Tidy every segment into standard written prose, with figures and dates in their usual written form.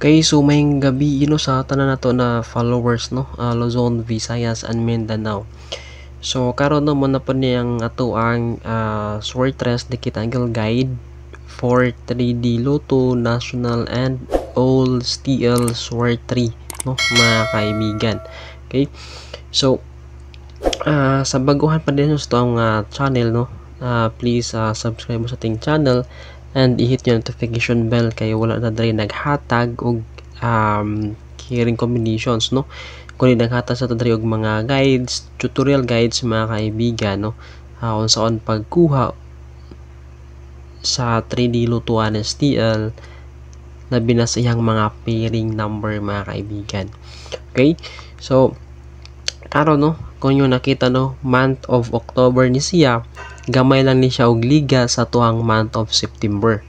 Okay, so maayong gabi sa tanan nato na followers, no, Luzon, Visayas and Mindanao. So karon, no, mo na po niyang ato ang Swertres Dikit Angle Guide for 3D Lotto National and All STL Swertre, no, mga kaibigan. Okay? So sa baguhan pa din sa atong channel, no, please subscribe mo sa ating channel and i-hit yung notification bell kay wala na diri naghatag og hearing combinations, no, kundi naghatag sa diri og mga guides, tutorial guides, mga kaibigan, no, unsaon pagkuha sa 3D Lotto 1 STL, labi na sa iyang mga pairing number, mga kaibigan. Okay, so karon, no, kung yung nakita, no, month of October ni siya, gamay lang ni siya og liga sa tuang month of September.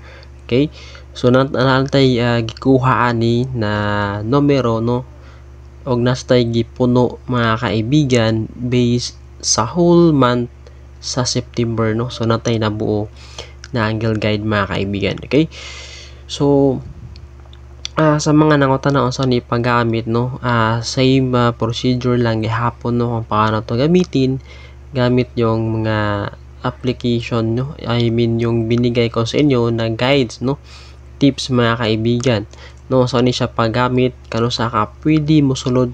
Okay? So naantay gikuha ani na numero, no, og nastay gipuno, mga kaibigan, based sa whole month sa September, no. So natay nabuo na angle guide, mga kaibigan. Okay? So sa mga nangutana unsa ni paggamit, no, same procedure lang gihapon, no, kung paano to gamitin gamit yung mga application, no, I mean yung binigay ko sa inyo na guides, no, tips, mga kaibigan, no. So ani siya paggamit, kanusa ka pwede mosulod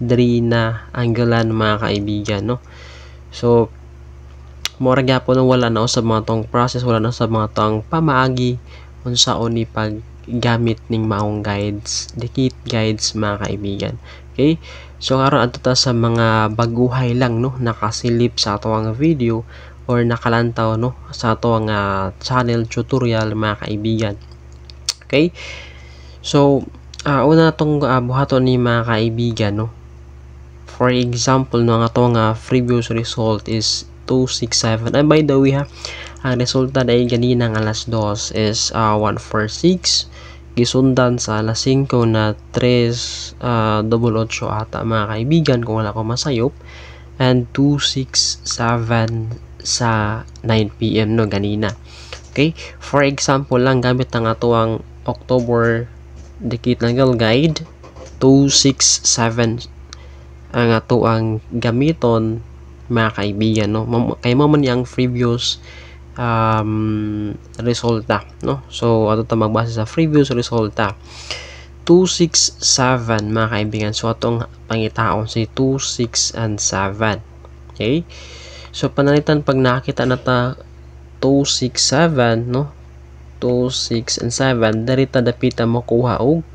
diri na anglean, mga kaibigan, no. So mura gyapon, no, wala na sa mga tong process, wala na sa mga tong pamaagi unsaon ni paggamit ning maong guides, dikit guides, mga kaibigan. Okay, so karon adto ta sa mga baguhay lang, no, nakasilip sa ato ang video or nakalantaw, no, sa ato ang channel tutorial, mga kaibigan. Okay? So una tong buhaton ni, mga kaibigan, no. For example, no, ang ato nga previous result is 267. And by the way ha, ang resulta dahil ganina nga alas 2 is 146, gisundan sa alas 5 na 3 88 ata, mga kaibigan, kung wala ko masayop, and 267 sa 9 PM, no, ganina. Okay? For example lang, gamit ang ato ang October Dikit Angle Guide, 267 ang ato ang gamiton, mga kaibigan, no. Kay mo man yang previous resulta, no. So ato ta magbase sa previous resulta 267, mga kaibigan. So atong pangitaon si 2, 6 and 7. Okay? So panalitan pag nakita na ta 2, 6, 7, no? 2, 6, and 7, diri ta dapita makuha og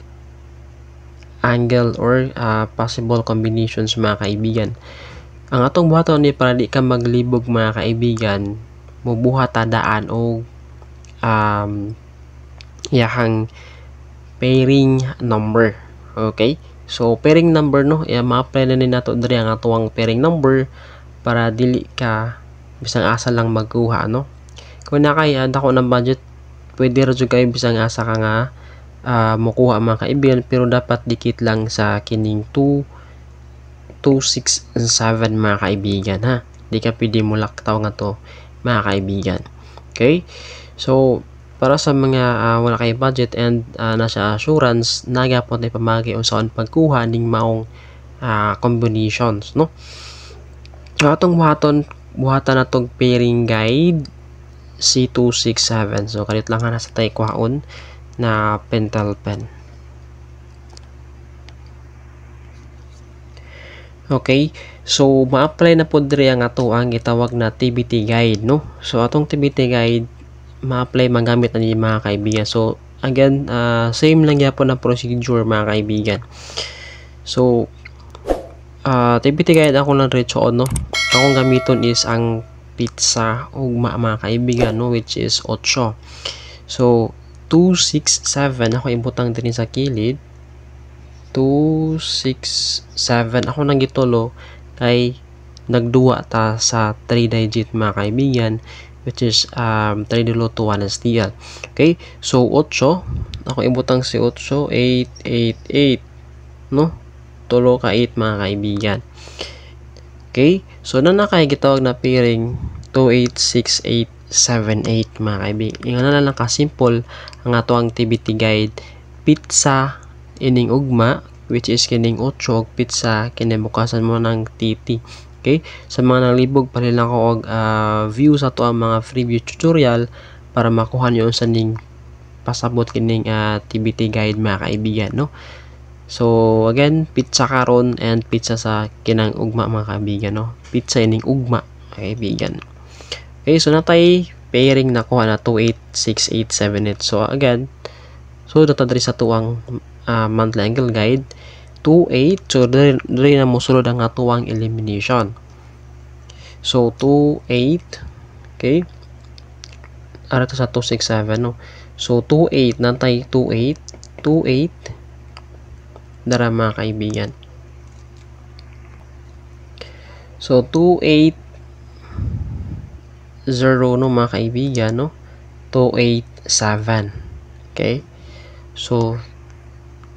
angle or possible combinations, mga kaibigan. Ang atong buhaton ni para di ka maglibog, mga kaibigan, mubuhat ta daan og iyahang pairing number. Okay? So pairing number, no, ma-apply na ni nato diri ang atuang pairing number para dili ka bisang asa lang magkuha, no. Kung na kay dako ng budget, pwede ra jud kayo bisang asa ka nga mokuha, mga kaibigan, pero dapat dikit lang sa kining 2 2, 6 and 7, mga kaibigan, ha. Di ka pwede mo laktaw nga to, mga kaibigan. Okay? So para sa mga wala kay budget and nasa assurance, nagyapon tay pamagi unsaon pagkuha ning maong combinations, no. So atong buhaton, buhatan natong pairing guide C267. So kalit lang ha, nasa tay kuhaon na pentel pen. Okay, so ma-apply na po diri ang ato ang gitawag na TBT guide, no. So atong TBT guide ma-apply, magamit na ni, mga kaibigan. So again, same lang gyapon ang procedure, mga kaibigan. So TBT guide ako lang diretso, no. Akong gamiton is ang pizza ugma, mga kaibigan, no, which is 8. So 2, 6, 7 ako ibutang dinhi sa kilid. 2, 6, 7 ako nang gitulo kay nagduwa ta sa 3 digit, mga kaibigan, which is 3D Lotto 1 STL. Okay, so 8 ako ibutang si 8, 8, 8, 8, no, tulo ka 8, mga kaibigan. Okay, so na kay gitawag na pairing 2, 8, 6, 8, 7, 8, mga kaibigan. Ingon na lang ka simple ang ato ang TBT guide pizza ining ugma, which is kining 8 og pizza kinabukasan mo ng TT. Okay? Sa mga nalibog, palit lang ko og view sa ato ang mga preview tutorial para makuha niyo unsa ning pasabot kining TBT guide, mga kaibigan, no? So again, pizza karon and pizza sa kinang ugma, mga kaibigan, no? Pizza ining ugma, kaibigan. Okay, so natay pairing nakuha na 2 8 6 8 7 8. So again, so data diri sa tuang monthly angle guide 2 8. So diri na mosulod ang atuang elimination. So 2 8, okay, ara to sa 2 6 7, no? So 2 8, natay 2 8 2 8 dara, mga kaibigan. So 2 8 0, no, mga kaibigan, no? 2 8 7. Okay, so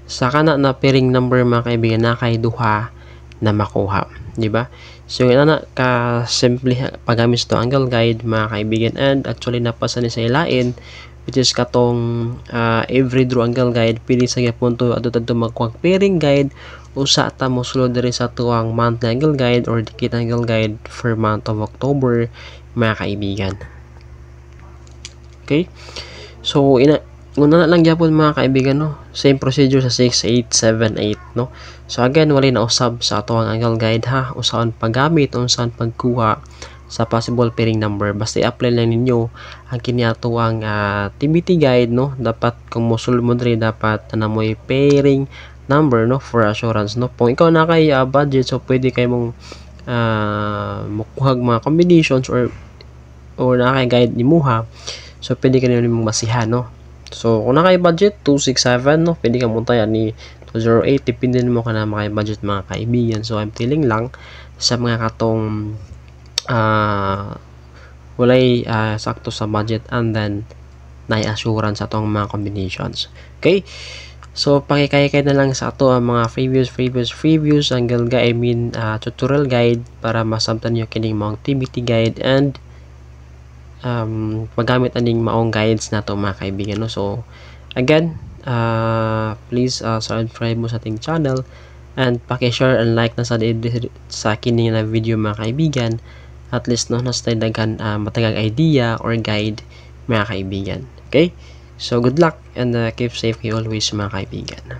sa kana na pairing number, mga kaibigan, na kay duha na makuha, di ba? So ina na ka simple paggamit sa angle guide, mga kaibigan. And actually napasa ni sa ilain, which is katong every draw angle guide. Pili sa gyapon to adto adto magkuha pairing guide, usa ta mosulod diri sa tuang monthly angle guide or decade angle guide for month of October, mga kaibigan. Okay, so ina una na lang gyapon, mga kaibigan, no? Same procedure sa 6 8 7 8, no? So again, wala na usab sa ato ang angle guide, ha, usaon paggamit, unsaon pagkuha sa possible pairing number. Basta i-apply lang ninyo ang kini ato ang TBT guide, no? Dapat kung mosulod mo diri, dapat na mo'y pairing number, no, for assurance, no? Kung ikaw na kay budget, so pwede kay mong mukuhag mga combinations or na kay guide nimuha, so pwede ka nimo basihan, no? So kung na kay budget 267, no, pwede ka muntay ani 208, depende nimo kana makay budget, mga kaibigan. So I'm telling lang sa mga katong walay sakto sa budget and then na assurance sa atong mga combinations. Okay? So, pakikay na lang sa ato ang mga previous, previous, previous angle guide, I mean, tutorial guide para masabtan niyo kining maong TBT guide and paggamit aning maong guides nato, mga kaibigan, no? So, again, please subscribe mo sa ating channel and paki-share and like na sa kini na video, mga kaibigan. At least, no, nasa daghan matagag idea or guide, mga kaibigan. Okay? So, good luck and keep safe kayo always, mga kaibigan.